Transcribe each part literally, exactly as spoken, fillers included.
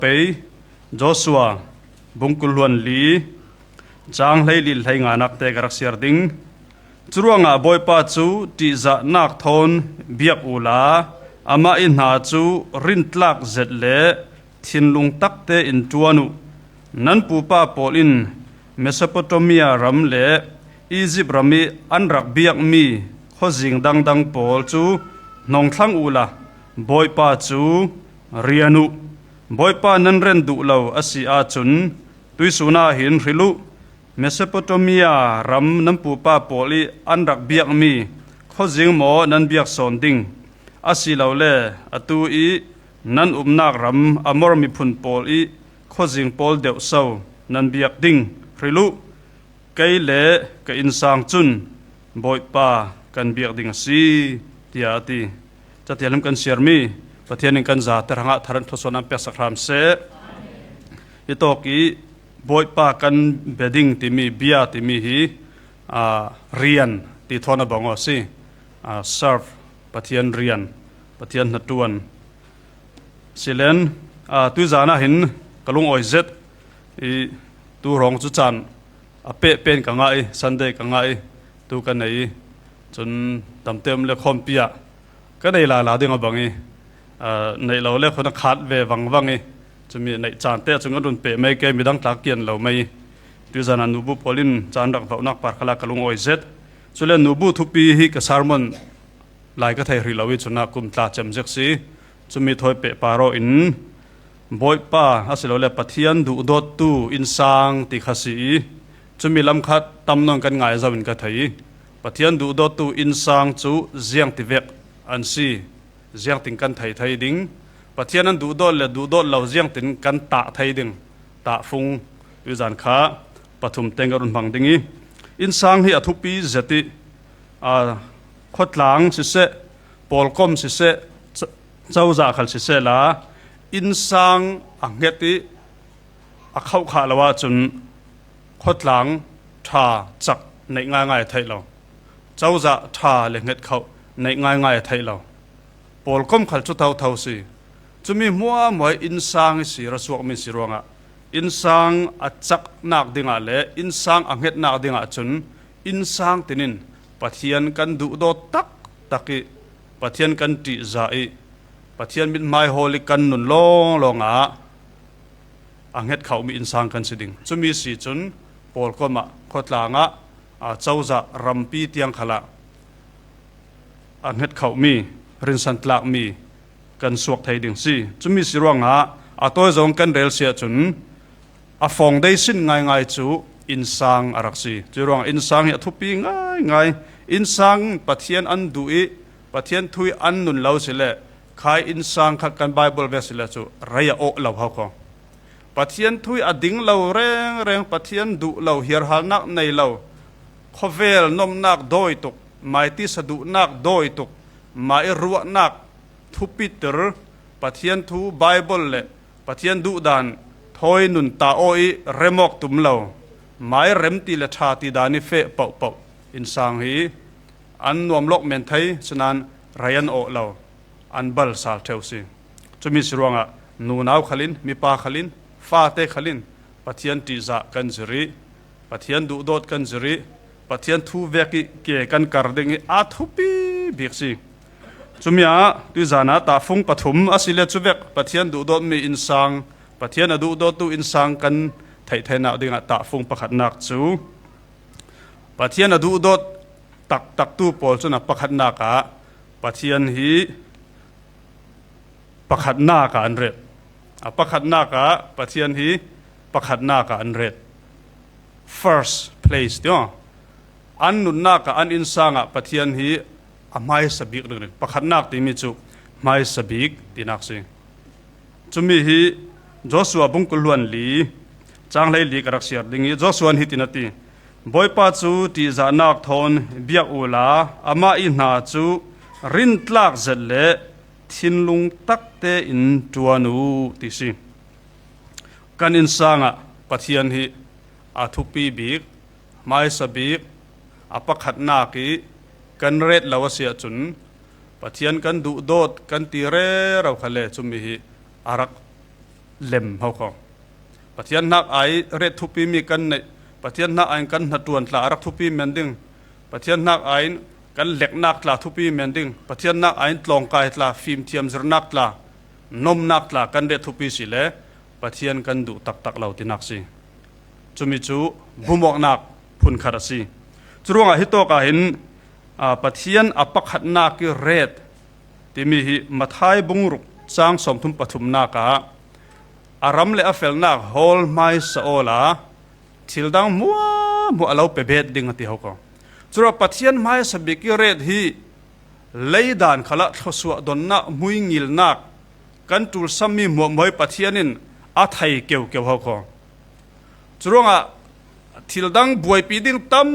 Pei, Joshua, bung kul hluan li, cang hleili le hleinga nakte ka rak siar ding. Curuangah Bawipa cu ṭihzahnak thawn biak uhla, amah i hna cu rintlak zet le thinlung takte in ṭuan uh. Nan pupa pawl in Mesopotamia ram le Izipt ram i an rak biakmi khuazing dangdang pawl cu hnawngthlang uhla, Bawipa cu rian uh. Bawipa nan rian duh lo a si ahcun, tuisun ah hin hril uh. Mesopotamia ram nan pupa pawl i an rak biakmi khuazing maw nan biak sawn ding? Asilole atu i nan umnak ram Amor miphun pawl i khuazing pawl deuh so nan biak ding? Hril uh, kei le ka innsang cun Bawipa kan biak ding a si, tiah a ti. Cathiang lam kan siarmi Pathian in kan zate hrangah thar in thluasuahnak an peksak hram seh. Hitawk i Bawipa kan bia ding timi, bia timi hi, aa, rian ti thawn a bang aw si. Aa, serve, Pathian rian, Pathian hnaṭuan. Silen, aa, tuizan ah hin ka lungawi zet i tu hrawng cu caan a peh pen ka ngah i, Sunday ka ngah i, tu ka nei i, cun tamte um le khawmpi ah ka nei lala ding a bang i, aa, neih lo le khun a khat ve vangvang i, cumi neih caan te cun kan run peh mei ke, midang tla kian lo mei. Tuizan ah nubu pawl in caan rak vauhnak par khalah ka lungawi zet. Cule nubu thupi hi ka sermon lai ka thei hrih lo i cun ah kum tla cem zek si. Cumi thawi peh par aw in Bawipa asilole Pathian duhdawttu innsang ti kha si i, cumi lam kha tam nawn kan ngai zo in ka thei i, Pathian duhdawttu innsang cu ziang ti vek an si, ziangtin kan thei thei ding? Pathian an duhdawt le duhdawt lo ziangtin kan tah thei ding? Tahfung tuizan kha pathum teng ka run hmang ding i, innsang hi a thupi zet i, aa, khuatlang siseh, pawlkom siseh, co-, cozah khal siseh la, innsang a hnget i a khauh khah lo ahcun khuatlang ṭha cak neih ngaingai a theih lo. Cozah ṭha le hnget khauh neih ngaingai a theih lo. Pawlkom khal cu thotho si. Cumi hmuahhmuah innsang i si ra suakmi si ruangah, innsang a caknak dingah le innsang a hngetnak dingah cun innsang tinin Pathian kan duhdawt taktak i Pathian kan ṭihzah i Pathian mithmai hawl i kan nun lawnglawng ah a hnget khauhmi innsang kan si ding. Cumi si cun pawlkom ah, khuatlang ah, aa, cozah rampi tiang khalah a hnget khauhmi, rinsan tlakmi kan suak thei ding si. Cumi si ruangah a tawi zong kan rel si ahcun a foundation ngaingai cu innsang a rak si. Cuih ruangah innsang hi a thupi ngaingai. Innsang Pathian an duh i Pathian thu i an nun lo si le khai innsang kha kan Bible ve si le cu rei a awh lo hau kho. Pathian thu i a ding lo rengreng, Pathian duh lo, hiarhalnak nei lo, khawvel nomnak dawi tuk, mai tisa duhnak dawi tuk, mai ruahnak thupitir, Pathian thu Bible le Pathian duhdan thawi nun ta aw i remawk tum lo, mai rem ti le ṭha ti dan i feh pohpoh innsang hi an nuam lawk men thei, cunan rei an awh lo, an bal sal ṭheu si. Cumi si ruangah nunau khalin, mipa khalin, fate khalin Pathian ṭihzah kan zir i, Pathian duhdawt kan zir i, Pathian thu vek i ke kan kar ding i a thupi bik si. Cumi ah tuizan ah tahfung pathum a si le cuvek Pathian duhdawtmi innsang, Pathian a duhdawttu innsang kan theih theinak dingah tahfung pakhatnak cu Pathian a duhdawt taktaktu pawl cun a pakhatnak ah Pathian hi pakhatnak ah an ret. A pakhatnak ah Pathian hi pakhatnak ah an ret. First place, tiah an nunnak ah, an innsang ah Pathian hi a hmaisa bik ringring. Pakhatnak timi cu hmaisa bik tinak si. Cumi hi Joshua bung kul hluan li, cang hleili ka rak siar ding i, Joshua in hitin a ti, Bawipa cu ṭihzahnak thawn biak uhla, amah i hna cu rintlak zet le thinlung takte in ṭuan uh, ti si. Kan innsang ah Pathian hi a thupi bik, hmaisa bik, a pakhatnak i kan ret lo a si ahcun, Pathian kan duhdawt kan ti rero kha le cumi hi a rak lem ho kho. Pathian hnak ai ret thupi mi kan neih, Pathian hnak ai kan hnaṭuan tla a rak thupi men ding, Pathian hnak ai kan leknak tla thupi men ding, Pathian hnak ai tlawngkai tla, fimthiam zirnak tla, nomnak tla kan ret thupi si le Pathian kan duh taktak lo tinak si. Cumi cu bumawknak phunkhat a si. Curuangah hitawk ah hin, aa, Pathian a pakhatnak i ret timi hi Matthai bungruk cang sawmthum pathumnak ah, a ram le a felnak hawl hmaisa awla thil dang hmuahhmuah a lo pe bet ding a ti ho ko. Curuah Pathian hmaisa bik i ret hi leidan khalah thluasuah donnak, hmuingilnak kan ṭulsammi hmuahhmuah hi Pathian in a thei keukeu ho ko. Curuangah thil dang buaipi ding tam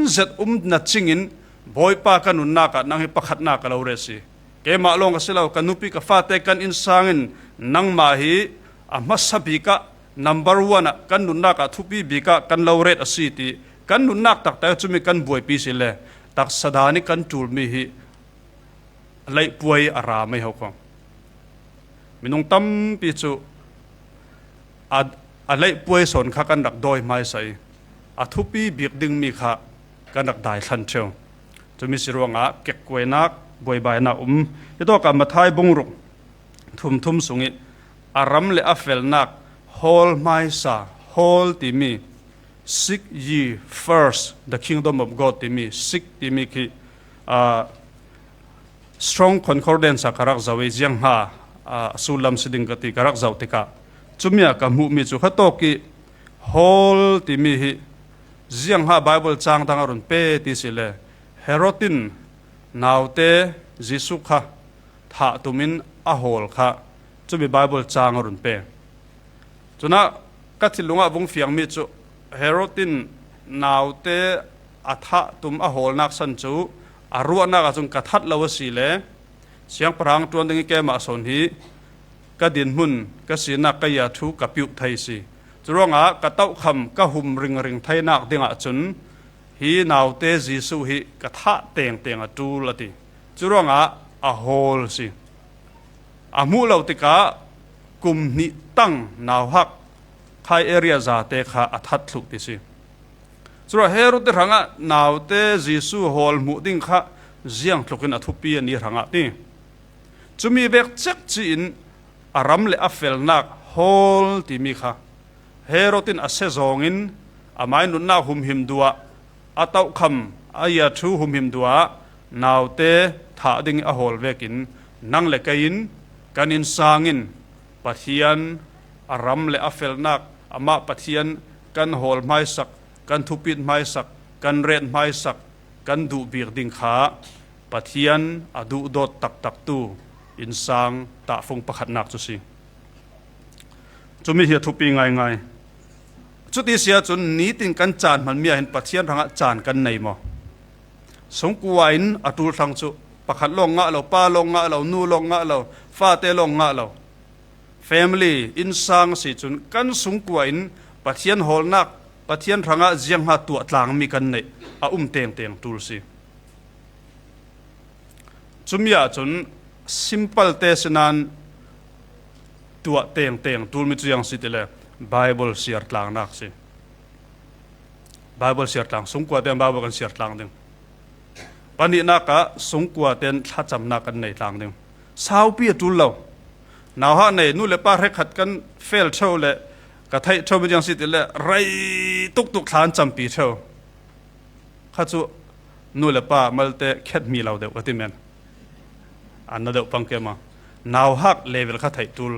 zet um na cingin Bawipa ka nunnak ah nang hi pakhatnak ka lo ret si. Keimah lawng ka si lo, ka nupi ka fate kan innsang in nangmah hi a hmasa bik ah, number one ah kan nunnak ah thupi bik ah kan lo ret a si ti kan nunnak taktak cumi kan buaipi si le taksa dan i kan ṭulmi hi a leihpuai a ra mai ho kho. Minung tampi cu a, a leihpuai sawn kha kan rak dawi hmaisa i a thupi bik dingmi kha kan rak dai thlan ṭheu. Cumi si ruangah kekkuainak, buaibainak um. Hitawkah Matthai bungruk thumthum sungih a ram le a felnak hawl hmaisa, hawl timi, "Seek ye first the kingdom of God," timi, "seek" timi khi, aa, Strong Concordance ah ka rak zoh i ziangha, aa, a sullam si ding ka ti, ka rak zoh tikah cumi ah ka hmuhmi cu khatawk i hawl timi hi ziangha Bible cang dang a run pe ti si le Herod in naute Jesuh kha thah tumin a hawl kha cumi Bible cang a run pe. Cunah ka thinlungah vung fiangmi cu Herod in naute a thah tum a hawlnak san cu a ruahnak ahcun ka that lo a si le siangpahrang ṭuan ding i keimah sawn hi ka dinhmun, ka sinak, ka ia ṭhu ka piuh thei si. Curuangah ka tohkham ka hum ringring theinak dingah cun hi naute Jesuh hi ka thah tengteng a ṭul a ti. Curuangah a hawl si. A hmuh lo tikah kum hnih tang nauhak khai area zate kha a that thluh ti si. Curuah Herod hrangah naute Jesuh hawl hmuh ding kha ziangtlukin a thupi a ni hrangah ti. Cumi vek cekci in a ram le a felnak hawl timi kha Herod in a sezawng in amai nunnak humhim duh ah, a tohkham, a ia ṭhu humhim duh ah naute thah ding i a hawl vekin nang le kei in kan innsang in Pathian a ram le a felnak, amah Pathian kan hawl hmaisak, kan thupit hmaisak, kan ret hmaisak, kan duh bik ding kha Pathian a duhdawt taktaktu innsang tahfung pakhatnak cu si. Cumi hi a thupi ngaingai. Cuti si ahcun nitin kan caan hmanmi ah hin Pathian hrangah caan kan nei maw? Sungkua in a ṭul thlang cu pakhat lawng ngah lo, pa lawng ngah lo, nu lawng ngah lo, fate lawng ngah lo. Family, innsang si cun kan sungkua in Pathian hawlnak, Pathian hrangah ziangha tuah tlangmi kan neih a um tengteng ṭul si. Cumi ahcun simple te sinain tuah tengteng ṭulmi cu ziang si ti le Bible siar tlangnak si. Bible siar tlang, sungkua tein Bible kan siar tlang ding. Pahnihnak ah sungkua tein thlacamnak kan nei tlang ding. Saupi a ṭul lo. Nauhak nei, nu le pa hrekkhat kan fel ṭheu le ka theih ṭheu mi ziang si ti le rei tuktuk thla an campi ṭheu. Kha cu nu le pa malte khet mi lo deuh ka ti men. An na deuh pang ke ma. Nauhak level kha theih ṭul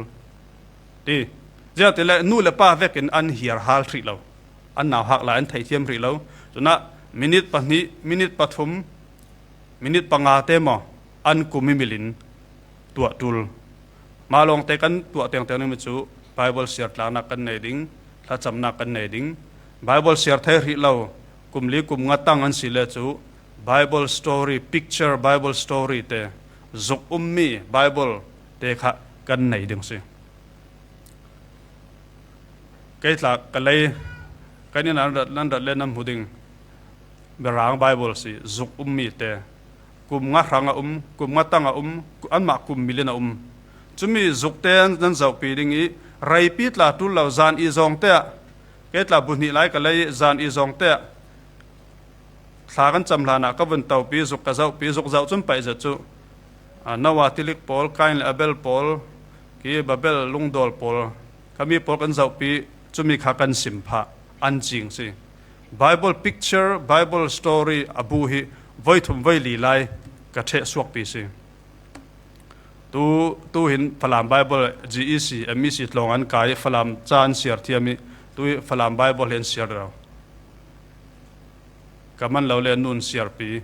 ti. Ziah ti le nu le pa vekin an hiar hal hrih lo. An nauhak lai an theihthiam hrih lo. Cunah minit pahnih, minit pathum, minit panga te maw an kum i milin tuah ṭul. Mah lawngte kan tuah tengteng dingmi cu Bible siar tlangnak kan nei ding, thlacamnak kan nei ding. Bible siar thei hrih lo, kum li kum nga tang an si le cu Bible story, picture Bible story te, zuk ummi Bible te kha kan nei ding si. Kei tla ka lei, kan inn ah nan rat, nan rat le nan hmu ding Mirang Bible si, zuk ummi te. Kum nga hrang a um, kum nga tang a um, anmah kum milin a um. Cumi zukte nan zohpi ding ih, reipi tla tul lo, zan i zawngte ah, kei tla bu hnih lai ka lei ih, zan i zawngte ah, thla kan cam hlanah ka vun topi, zuk ka zohpi, zuk zoh cun paih zet cu, aa, Noah tilik pawl, Kain le Abel pawl, ki Babel lungdawl pawl, khami pawl kan zohpi, cumi kha kan sim phah, an cing si. Bible picture, Bible story a bu hi voi thum voi li lai ka ṭheh suakpi si. Tu, tu hin Falam Bible G E C, M E C tlawng an kai, Falam ca an siar thiam ih, tu hi Falam Bible hi an siar lo. Ka man lo le nun siarpi,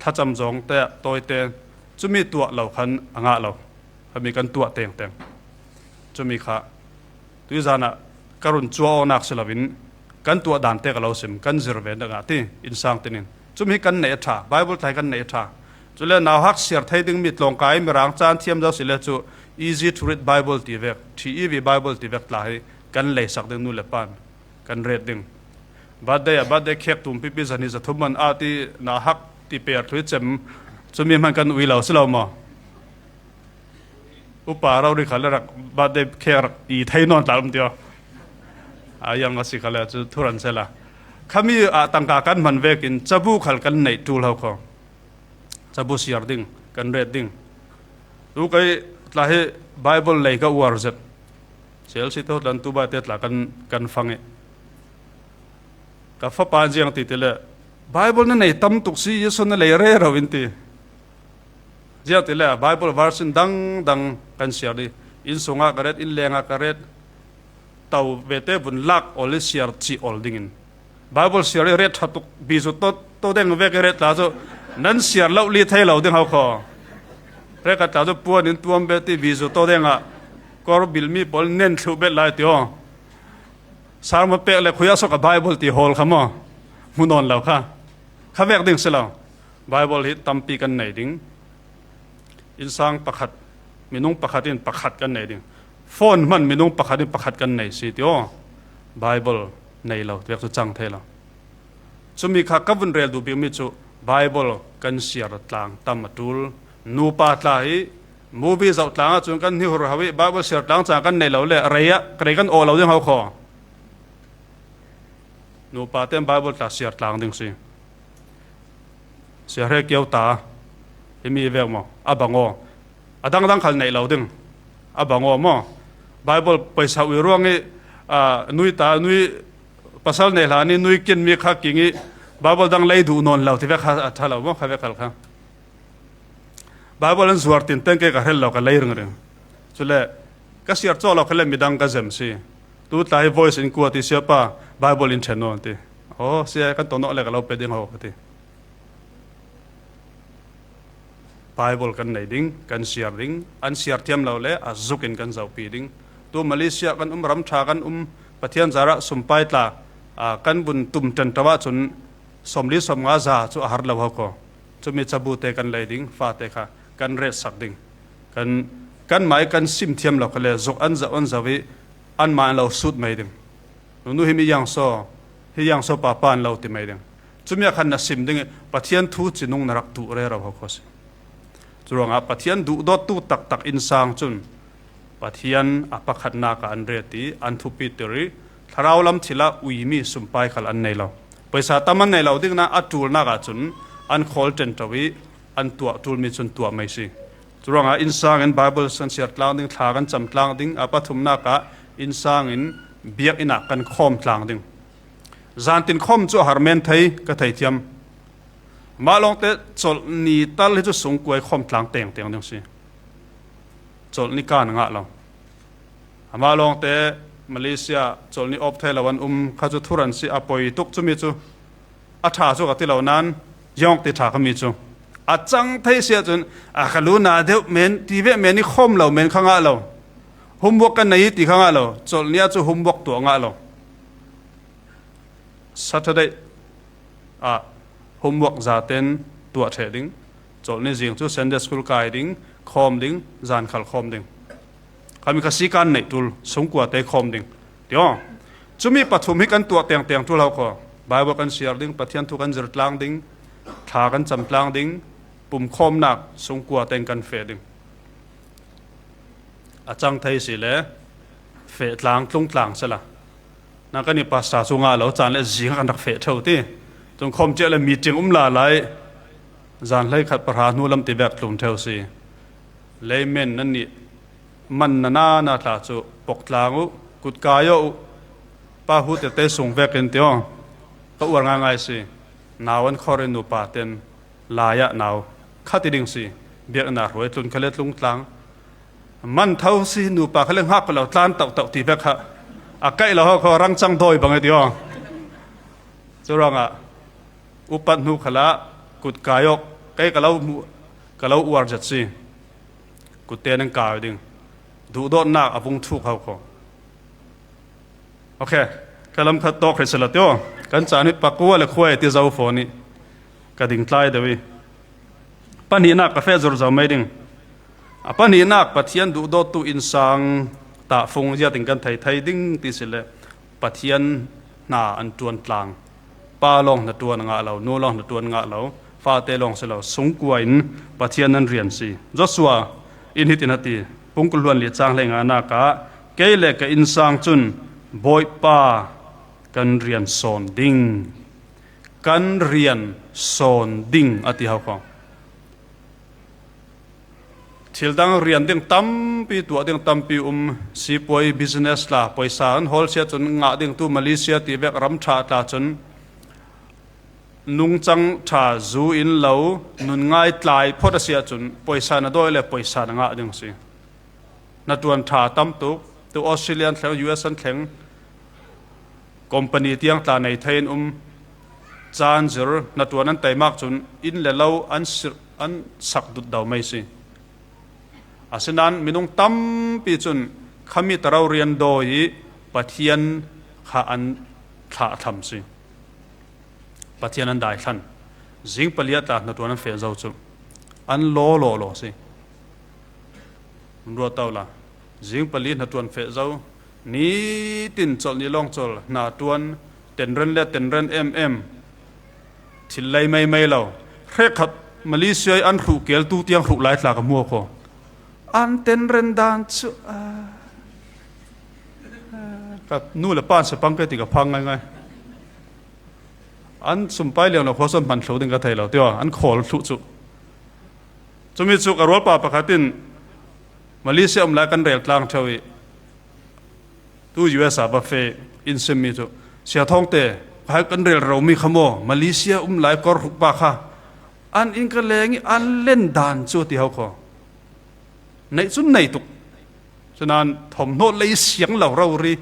thlacam zawngte ah tawite, cumi tuah lo khan a ngah lo. Khami kan tuah tengteng. Cumi kha tuizan ah ka run cuah awknak si loin kan tuah dante ka lo sim, kan zir ve dang ah ti, innsang tinin. Cumi kan neih a ṭha, Bible tla hi kan neih a ṭha. Cule nauhak siar thei dingmi tlawngkai mirang caan thiam zo si le cu Easy to Read Bible ti vek, T E V Bible ti vek tla hi kan leisak ding, nu le pan kan ret ding. Birthday ah birthday cake tum pipi zahnih zathum man ah ti nauhak ti per thui cem, cumi hman kan ui lo si lo maw? Upa rori kha le rak birthday cake rak i thei nawn tla um ti aw. A yang a si kha le cu thuran sela. Khami ah tangka kan hman vekin cabu khal kan neih ṭul ho kho. Cabu siar ding, kan ret ding. Tu kei tla hi Bible lei ka uar zet. Chelsea te hotlan tu bai te tla kan, kan fang ih. Ka fapa in ziang ti ti le, Bible na nei tam tuk si, Jesuh na lei rero in ti. Ziang ti le, Bible verse in dang dang kan siar dih. Inn sungah ka ret, inn lengah ka ret. To vete vun lak ol ih siar cih ol dingin. Bible siar ih ret ṭha tuk, bizu to, to deng vek ih ret tla cu nan siar lo li thei lo ding ho kho. Ret ka tla cu puan in tuam ve ti, bizu to deng ah kor bil mi pawl nen thluh bet lai ti aw. Sermon pek le khui ah sawk a Bible ti hawl kha maw? Hmu nawn lo kha. Kha vek ding si lo. Bible hi tampi kan nei ding. Innsang pakhat, minung pakhat in pakhat kan nei ding. Phone hman minung pakhat in pakhat kan nei si ti aw. Bible nei lo vek cu cang thei lo. Cumi kha ka vun rel duh bikmi cu Bible kan siar tlang tam a ṭul. Nupa tla hi movie zoh tlang ahcun kan hnihur ho ih Bible siar tlang cang kan nei lo le rei ah, rei kan aw lo ding ho kho. Nupa tein Bible tla siar tlang ding si. Siar he kio ta, himi vek maw? A bang aw. A dangdang khal neih lo ding. A bang aw maw? Bible paisa ui ruang ih, aa, nui ta, nui pasal nei hlan ih nui kinmi kha king ih Bible dang lei duh nawn lo ti vek kha a ṭha lo maw? Kha vek khal kha. Bible an zuar tinteng ke ka hrel lo, ka lei ringring. Cule ka siar cawh lo kha le midang ka zem si. Tu tla hi voice in kuat ih siapa Bible in ṭhen aw an ti. Aw, sia kan tonawh le ka lo pe ding ho ka ti. Bible kan nei ding, kan siar ding, an siar thiam lo le a zuk in kan zohpi ding. Tu Malaysia kan um, ram ṭha kan um, Pathian zarah sumpai tla, aa, kan vun tum ṭanṭo ahcun sawmli sawmnga za cu a har lo ho kho. Cumi cabu te kan lei ding, fate kha kan retsak ding. Kan, kanmah ih kan sim thiam lo kha le zuk an zoh an zoh ih anmah in lo sut mai ding. Nunu hi mi yang so, hi yang so papa an lo ti mai ding. Cumi ah khan na sim ding ih Pathian thu cinung na rak duh rero ho kho si. Curuangah Pathian duhdawttu taktak innsang cun Pathian a pakhatnak ah an ret ih an thupiter ih thlarau lam thil ah uimi sumpai khal an nei lo. Paisa tam an nei lo ding nain a ṭulnak ahcun an khawl ṭanṭo ih an tuah ṭulmi cun tuah mai si. Curuangah innsang in Bible kan siar tlang ding, thla kan cam tlang ding, a pathumnak ah innsang in biakinn ah kan khawm tlang ding. Zantin khawm cu a har men thei ka thei thiam. Mah lawngte colh ni tal hi cu sungkua ih khawm tlang tengteng ding si. Colh ni kan a ngah lo. Amah lawngte Malaysia colh ni awp thei lo an um kha cu thuran si, a poi tuk cumi cu. A ṭha cu ka ti lo nain, ziangawk ti ṭha khami cu a cang thei si ahcun, a ka lu na deuh men, ti veh men ih khawm lo men kha ngah lo. Homework kan nei ti kha ngah lo. Colh ni ah cu homework tuah ngah lo. Saturday ah homework zaten tuah ṭheh ding. Colh ni zing cu Sunday school kai ding, khawm ding, zan khal khawm ding. Khami kha sikan neih ṭul, sungkua te khawm ding. Ti aw. Cumi pathum hi kan tuah tengteng ṭul ho kho. Bible kan siar ding, Pathian thu kan zir tlang ding, thla kan cam tlang ding, pumkhawmnak sungkua tein kan feh ding. A cang thei si le feh tlang tlung tlang sela. Na ka ni pastor chu ngah lo caan le zing kan rak feh theu ti. Tung khom ciah le meeting um la lai. Zan hlei khat pahra hnu lam ti bek tlung theu si. Leimen nan nih man na na na tla cu pok tlang uh, kut kai uh, pa hu tete sung vekin ti aw. Ka uar ngaingai si. Nau an khor in nupa ten lai ah nau kha ti ding si. Biakna hruai tlun kha le tlung tlang. Man tho si nupa kha le ngak lo tlan tauh tauh ti vek kha. A kaih lo ho kho rang cang dawi bang e ti aw. Cu ruangah upat hnu khalah kut kai awk kei ka lo hmuh, ka lo uar zet si. Kut te nan kai ding. Duhdawtnak a vung thuk ho kho. Ok, ka lam khat tawk hrih sila tio. Kan caan hi pakua le khuai ti zo fawn ih ka ding tlai deuh ih. Pahnihnak ka feh zurzo mai ding. A pahnihnak Pathian duhdawttu innsang tahfung ziatin kan thei thei ding ti si le Pathian hna an ṭuan tlang. Pa lawng hna ṭuan a ngah lo, nu lawng hna ṭuan a ngah lo, fate lawng si lo, sungkua in Pathian nan rian si. Joshua in hitin a ti, pungkul hluan li cang hlei nganak ah, kei le ka innsang cun Bawipa kan rian sawn ding. Kan rian sawn ding a ti hau kho. Thil dang rian ding tampi, tuah ding tampi um, sipuai business tla, poisa an hawl sia cun ngah ding tu Malaysia ti vek ram ṭha tla cun nungcang ṭha zu in lo, nun ngai tlai phawt a si ahcun poisa na dawi le poisa na ngah ding a si. Hnaṭuan ṭha tam tuk, tu Australia an thleng, U S an thleng, company tiang tla nei thei in um, caan zir, hnaṭuan an teimak cun inn le lo an sirh, an sak dut do mai si. Asinain minung tampi cun khami tarau rian dawi ih Pathian kha an thlah thlam si. Pathian an daithlan. Zing pali ah tla hnaṭuan an feh zo cu an law law law si. Ruat to la. Zing pali hnaṭuan feh zo. Nitin colh ni lawng colh hnaṭuan tenren le tenren em em. Thil lei mei mei lo. Hrekkhat Malaysia ih an hruh keltu tiang hruh lai tla ka hmuak kho. An tenren dan cu, ah, ah, ka nu le pa an si pang ke ti ka phang ngaingai. An sumpai liang lo khua sawn hman thlo ding ka thei lo, tiah an khawl thluh cu. Cumi cu ka rualpa pakhat in Malaysia um lai kan rel tlang ṭheu ih tu U S a va feh in simmi cu, Sia Thawngte, hai kan rel romi kha maw, Malaysia um lai kor hruk pa kha an in ka leng ih an len dan cu ti ho kho. Neih cun nei tuk. Sinain thawmhnaw lei siang lo rori.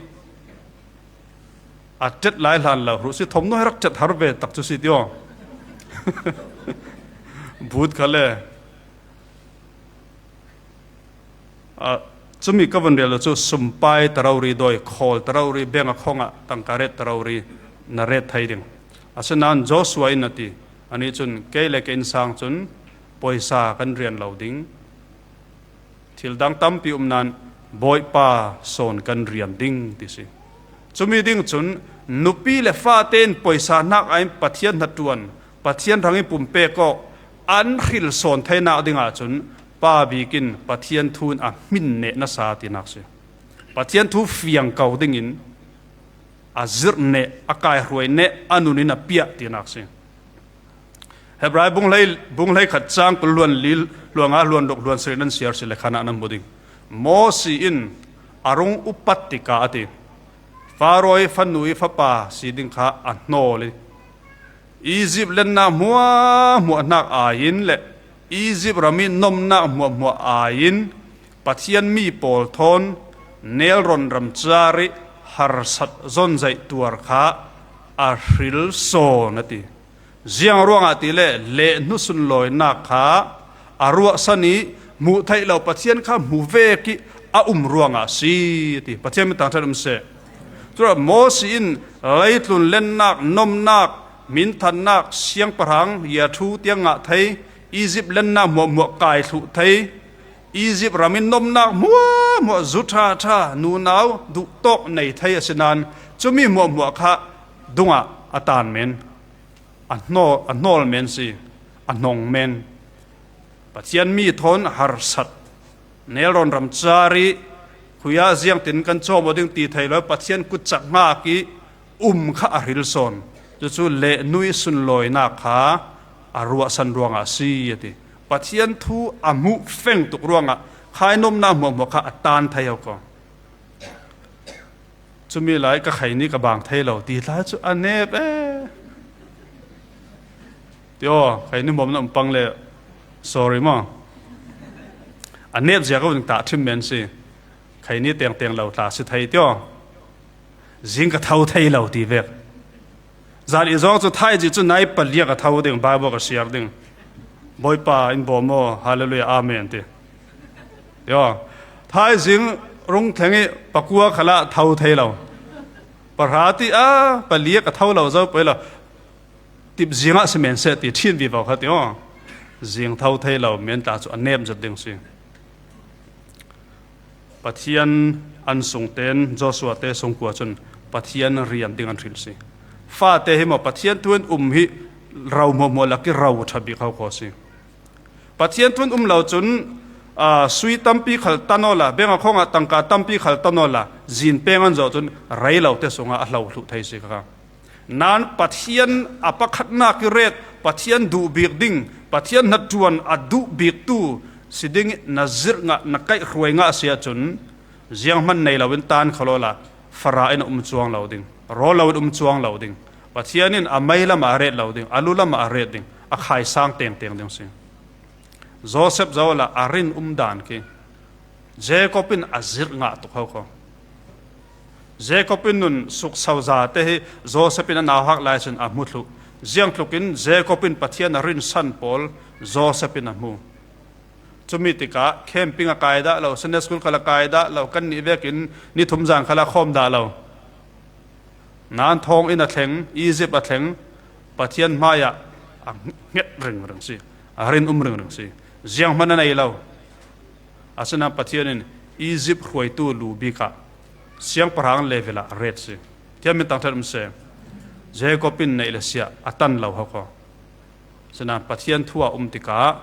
A ṭet lai hlan lo hruh si, thawmhnaw hi rak ṭet har ve tak cu si ti aw. But kha le. Ah, cumi ka vun rel lo cu sumpai tarori dawi, khawl tarori, beng a khong ah tangka ret tarori na ret thei ding. Asinain Joshua in a ti, anih cun kei le ka innsang cun poisa kan rian lo ding. Thil dang tampi um nain Bawipa sawn kan rian ding ti si. Cumi ding cun nupi le fate in poisa hnak ah in Pathian hnaṭuan, Pathian hrangin pumpek awk an hril sawn theinak dingah cun pa bik in Pathian thu in a hmin neh nasa tinak si. Pathian thu fiang ko dingin a zirh neh, a kaihruai neh, a nun in a piah tinak si. Hebrai bung hlei, bung hlei khat cang kul hluan li, hluan nga, hluan ruk, hluan sarih nan siar si le khan ah nan hmu ding. Mosi in a rung upat tikah a ti. Faro ih fanu ih fapa si ding kha a hnawl ih Izipt lennak hmuahhmuah hnak ai in le Izipt ram ih nomnak hmuahhmuah ai in Pathian mi pawl thawn nelrawn ram car ih harsat zonzaih tuar kha a hril sawn a ti. Ziang ruangah ti le leh hnu sunlawinak kha a ruahsan ih hmuh theih lo Pathian kha hmu vek ih a um ruangah a si a ti. Pathian min thangṭhat um seh. Curuangah Mosi in leitlun lennak, nomnak, minthannak, siangpahrang, yathu tiang ngah thei, Izipt lennak hmuahhmuah kai thluh thei, Izipt ram in nomnak hmuahhmuah zu ṭhaṭha, nunau duhtawk nei thei a si nain cumi hmuahhmuah kha dungah a taan men, a hnaw-, a hnawl men si, a hnong men. Pathian mi thawn harsat, nelrawn ram car ih Khuiah ziangtin kan cawm aw ding ti thei lo, Pathian kutcak ngak i um kha a hril sawn. Cucu lehnui sunlawinak kha a ruahsan ruangah a si, a ti. Pathian thu a hmuh feng tuk ruangah khainopna hmuahhmuah kha a tan thei ho ko. Cumi lai ka khaini ka bang thei lo ti tla cu a nep e. Ti aw, khaini hmuam na um pang le, sorry maw. A nep zia ka vun tah ṭhim men si. Khaini tengteng lo tla si thei ti aw. Zing ka tho thei lo ti vek. Zan i zawng cu thaizing cu nai paliak a tho ding, Bible ka siar ding. Bawipa in bawm aw, hallelujah, amen ti. Ti aw. Thaizing rung thleng i pakua khalah tho thei lo. Pahra ti a paliak a tho lo zo pei lo. Tip zingah si men seh ti ṭhin vivo kha ti aw. Zing tho thei lo men tla cu a nep zet ding si. Pathian an sungten Joshua te sungkua cun Pathian rian ding an hrilh si. Fate hi maw Pathian thu in um hi ro hmuahhmuah lak i ro ṭha bik ho khaw si. Pathian thu in um lo cun, aa, sui tampi khal tan awla, bengah khawngah tangka tampi khal tan awla, zin peng an zawh cun rei lo te sungah a hlo thluh thei si kha. Nain Pathian a pakhatnak i ret, Pathian duh bik ding, Pathian hnaṭuan a duh biktu si ding i na zirh ngah, na kaih hruai ngah a si ahcun, zianghman nei loin tan kho lawla, fara in a um cuang lo ding, rawl loin um cuang lo ding, Pathian in a mei lamah a ret lo ding, a lu lamah a ret ding, a khaisang tengteng ding si. Joseph zola a rin um dan khi Jacob in a zirh ngah tuk ho kho. Jacob in nun sukso zate hi Joseph in a nauhak lai cun a hmu thluh. Ziang tlukin Jacob in Pathian a rinsan pawl Joseph in a hmu. Cumi tikah camping a kai dah lo, Sunday school khal a kai dah lo, kan nih vekin ni thum zan khal a khawm dah lo. Nain thawnginn a thleng, Egypt a thleng, Pathian hmaiah a hnget ringring si, a rin um ringring si. Zianghman a nei lo. Asinain Pathian in Egypt hruaitu lu bikah siangpahrang level ah a ret si. Thiam in tangṭhat um seh. Jacob in neih le siah a tan lo ho kho. Sinain Pathian thu a um tikah,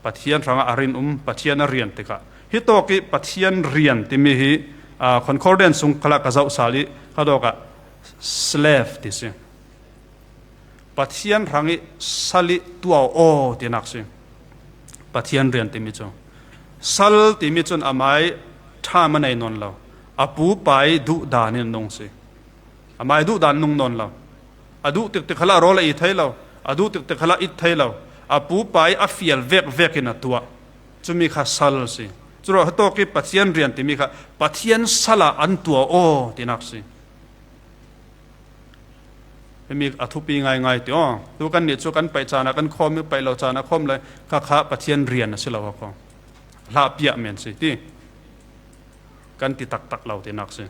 Pathian hrangah a rin um, Pathian a rian tikah. Hitawk i Pathian rian timi hi, aa, concordance sung khalah ka zoh sal i, kha dawkah slave ti si. Pathian hrang i sal i tuah aw tinak si. Pathian rian timi cu. Sal timi cun amai ṭham a nei nawn lo. A pupa i duh dan in nung si. Amai duh dan nung nawn lo. A duh tiktik khalah rawl a it thei lo. A duh tiktik khalah it thei lo. A pupa i a fial vekvek in a tuah. Cumi kha sal si. Curuah hitawk i Pathian rian timi kha Pathian sal ah an tuah aw tinak si. Himi a thupi ngaingai ti aw. Tu kan nih cu kan paih caan ah kan khawm i paih lo caan ah khawm lai kha kha Pathian rian a si lo kho. Hlah piah men si ti. Kan ti taktak lo tinak si.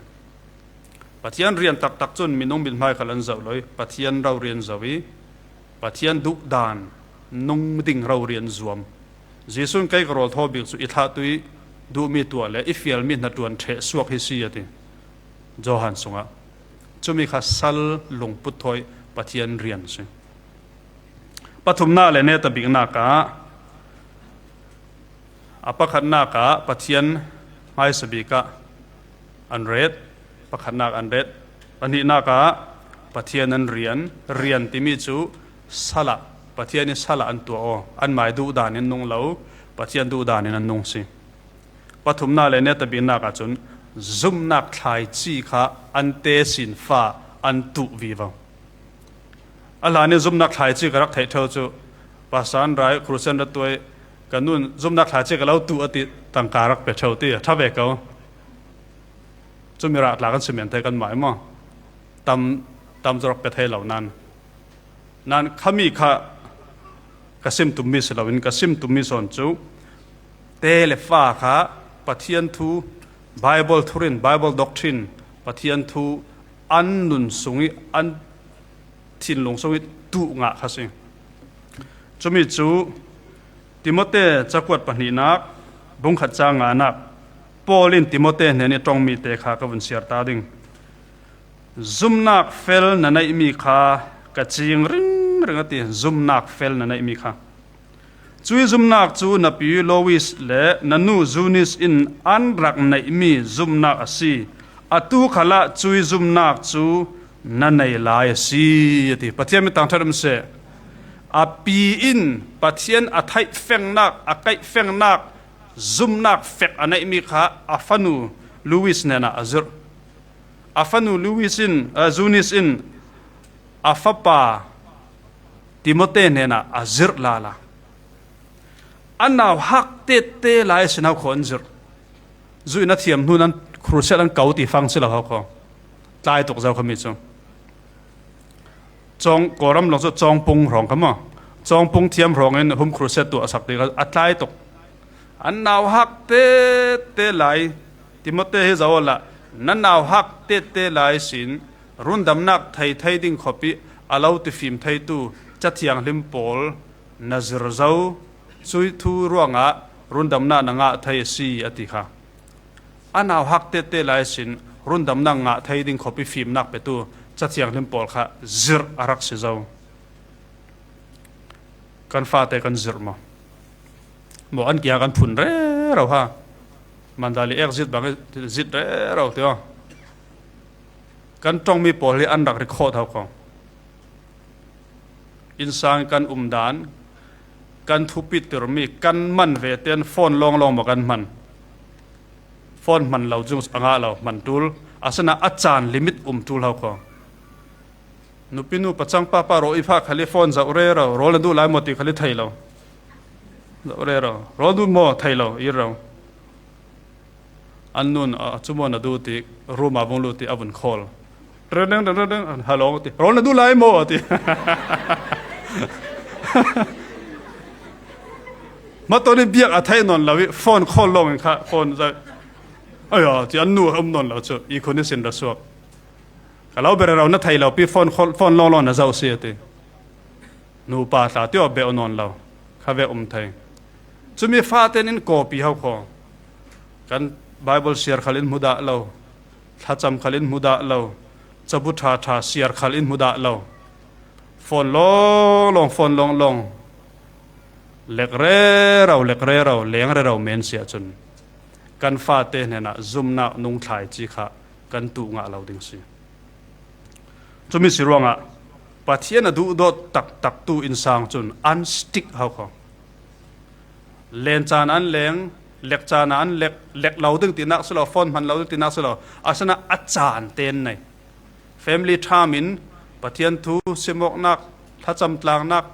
Pathian rian taktak cun minung mithmai khal an zoh lo i, Pathian rorian zoh i, Pathian duh dan nung ding rorian zuam. Jesuh in kei ka rawl thaw bik cu i thlahtu i duhmi tuah le i fialmi hnaṭuan ṭheh suak hi si a ti. Johan sungah. Cumi kha sal lungput thawi Pathian rian si. Pathumnak le neta biknak ah a pakhatnak ah Pathian hmaisa bik ah an ret, pakhatnak an ret, pahnihnak ah Pathian an rian, rian timi cu sal ah, Pathian i sal ah an tuah aw, anmai duh dan in nung lo, Pathian duh dan in an nung si. Pathumnak le neta biknak ah cun zumhnak thlaici kha an tesin fa an tuh vivo. A hlan i zumhnak thlaici ka rak theih ṭheo cu, Pastor an ra i, Khrusen ra tuai, ka nun zumhnak thlaici ka lo tuh a ti, tangka rak pe ṭheo ti, a ṭha ve ko. Cumi rah tla kan si men thei kan mah i maw? Tam, tam cu rak pe thei lo nan. Nan khami kha ka sim tummi si loin ka sim tummi sawn cu te le fa kha Pathian thu, Bible thurin, Bible doctrine, Pathian thu an nun sung i an thinlung sung i tuh ngah kha si. Cumi cu Timote cakuat pahnihnak, bungkhat ca nganak, Paul in Timote hnen i ṭongmi te kha ka vun siar ta ding. Zumhnak fel na neihmi kha ka cing ringring a ti. Zumhnak fel na neihmi kha. Cui zumnak cu na pi Lois le na nu Zunis in an rak neihmi zumnak a si. Atu khalah cui zumnak cu na nei lai a si, a ti. Pathian min thangṭhat um seh. A pi in Pathian a theih fengnak, a kaih fengnak, zumnak fek a neihmi kha a fanu Lois hnenah a zirh. A fanu Lois in, a Zunis in a fapa Timote hnenah a zirh lala. A nauhak tette lai a si hau kho an zirh. Zuih na thiam hnu nan crusade an ko ti fang si lo hau kho. Tlai tuk zo khami cu. Cawng, Kawlram lawng cu cawngpung hrawng kha maw? Cawngpung thiam hrawng in hum crusade tuah a sak ti kha a tlai tuk. An nauhak tette lai, Timote hi zoh awla, na nauhak tette lai sin rundamnak thei thei ding khawpih a lo tifim theitu Cathiang hlim pawl na zir zo, cui thu ruangah rundamnak na ngah thei a si, a ti kha. A nauhak tette lai sin rundamnak ngah thei ding khawpih fimnak petu Cathiang hlim pawl kha zirh a rak si zo. Kan fate kan zirh maw? Maw an kiang kan phun rero ha. Mandali exit bang zit rero ti aw. Kan ṭongmi pawl hi an rak record hau kho. Innsang kan um dan, kan thupit tirmi, kan man ve ten phone lawnglawng maw kan hman. Phone hman lo cung a ngah lo, hman ṭul. Asinain a caan limit um ṭul hau kho. Nupi nu pacang papa rawl i phak khali phone zoh rero, rawl na duh lai maw ti khali thei lo. Zoh rero, rawl duh maw thei lo, i ro. An nun, a, cu maw na duh ti, room ah vung lut ti, a vun call. Reng, reng, reng, reng, reng, hello ti, rawl na duh lai maw ti. Mah tawnin biak a theih nawn lo i, phone call lawng in kha, phone zoh. Aya, ti an nu a um nawn lo cu, i khun i sin ra suak. Ka lo ber rero na thei lo pi phone, phone lawnglawng na zoh si a ti. Nupa tla ti aw beh nawn lo. Kha ve um thei. Cumi faten in kawpi hau kho. Kan Bible siar khal in hmu dah lo. Thlacam khal in hmu dah lo. Cabu ṭha ṭha siar khal in hmu dah lo. Phone lawnglawng, phone lawnglawng. Lek rero, lek rero, leng rero men si ahcun kan fate hnenah zumnak nungthlai ci kha kan tuh ngah lo ding si. Cumi si ruangah Pathian a duhdawt taktak tu innsang cun an stick hau kho. Len caan an leng, lek caan an lek, lek lo ding tinak si lo, phone hman lo ding tinak si lo, asinain a caan ten nei. Family time in Pathian thu simawknak, thlacam tlangnak,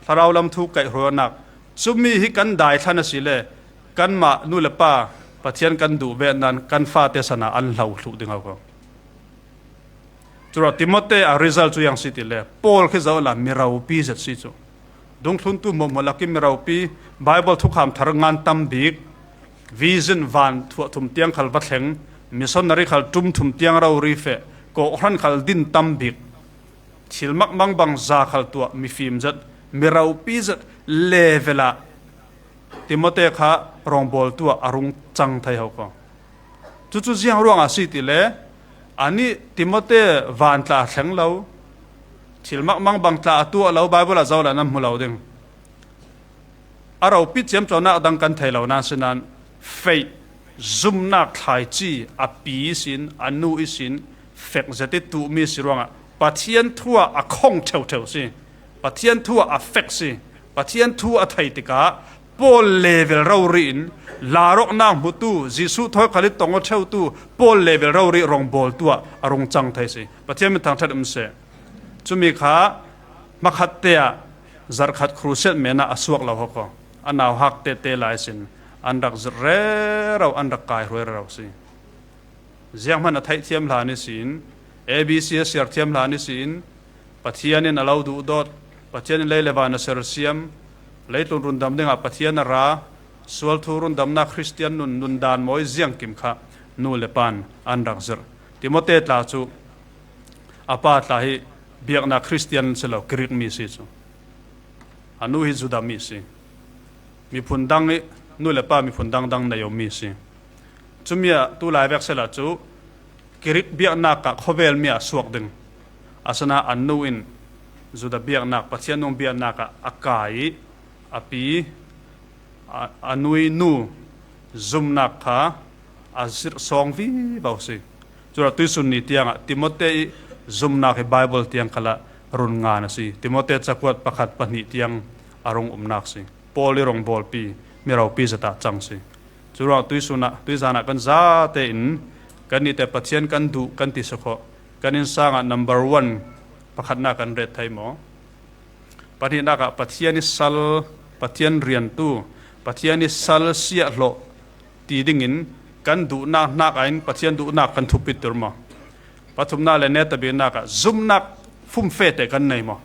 thlarau lam thu kaihhruainak, cumi hi kan daithlan a si le kanmah nu le pa Pathian kan duh ve nan kan fate sana an hlo thluh ding hau kho. Curuah Timote a result cu yang si ti le, Paul khi zoh la mi ropi zet si cu. Dungthluntu hmuahhmuah lakin mi ropi, Bible thukham thar ngan tam bik, vision van thuah thum tiang khal va thleng, missionary khal ṭum thum tiang rori feh, kawhhran khal din tam bik, thil makmang bang za khal tuah, mifim zet, mi ropi zet level ah Timote kha rawngbawltu ah a rung cang thei hau kho. Cucu ziang ruangah si ti le, anih Timote van tla a thleng lo, thil makmang bang tla a tuah lo, Bible ah zoh le nan hmu lo ding. A ropi ciamconak dang kan thei lo nan si nan, faith, zumnak thlaici, a pi ihsin, a nu ihsin, fek zet i tuhmi si ruangah Pathian thu ah a khong ṭheuṭheu si. Pathian thu ah a fek si. Pathian thu a thei tikah Paul level rori in larawknak hmutu, Jesuh thawi khal i tong aw ṭheutu Paul level rori rawngbawltu ah a rung cang thei si. Pathian min thangṭhat um seh. Cumi kha hmakhatte ah zarhkhat crusade men ah a suak lo hau kho. A nauhak tette lai sin an rak zirh rero, an rak kaihruai rero si. Zianghman a theihthiam hlan ihsin, A B C a siarthiam hlan ihsin, Pathian in a lo duhdawt, Pathian in lei le van a sersiam, leitlun rundam dingah Pathian a ra, sualthu rundamnak Khristian nun, nundan mawi ziangkim kha nu le pan an rak zirh. Timote tla cu a pa tla hi biaknak Khristian si lo, Greek mi si cu. A nu hi Judah mi si. Miphun dang i nu le pa miphun dangdang nei awmi si. Cumi ah tulai vek sehla cu Greek biaknak ah khawvel mi ah suak ding. Asinain a nu in Judah biaknak, Pathian nung biaknak ah a kai i a pi, a, a nui nu zumnak kha a zirh sawng vivo si. Curuangah tuisun ni tiangah Timote ih zumnak hi Bible tiang khalah run ngan a si. Timote cakuat pakhat pahnih tiang a rung umnak si. Paul ih rongbawlpi mi ropi zatah cang si. Curuangah tuisunah, tuizanah kan zate in kan nite Pathian kan duh kan ti sakhawh. Kan innsangah number one pakhatnak kan ret thei maw? Pahnihnak ah Pathian ih sal, Pathian riantu, Pathian ih sal siahhlawh ti dingin kan duhnak hnak ah in Pathian duhnak kan thupittur maw? Pathumnak le netabiknak ah zumnak fumfete kan nei maw?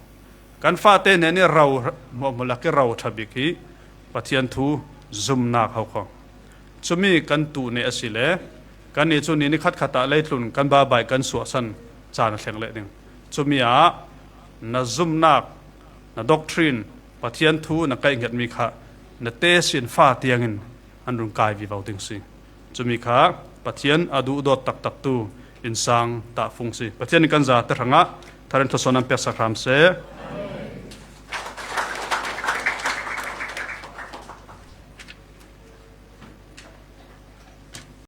Kan fate hnen ih rau, hmuahhmuah lak ih rau ṭha bik hi Pathian thu zumnak ho kho. Cumi kan tuh neh asile, kannih cu ni nikhat khat ah leitlun kan babai kan suahsan caan a thleng leh ding. Cumi ah na zumnak, na doctrine, Pathian thu na kaihhngetmi kha na tesin fa tiangin an run kai vivo ding si. Cumi kha Pathian a duhdawt taktaktu innsang tahfung si. Pathian in kan zate hrangah tharen thawsawn an peksak hram seh.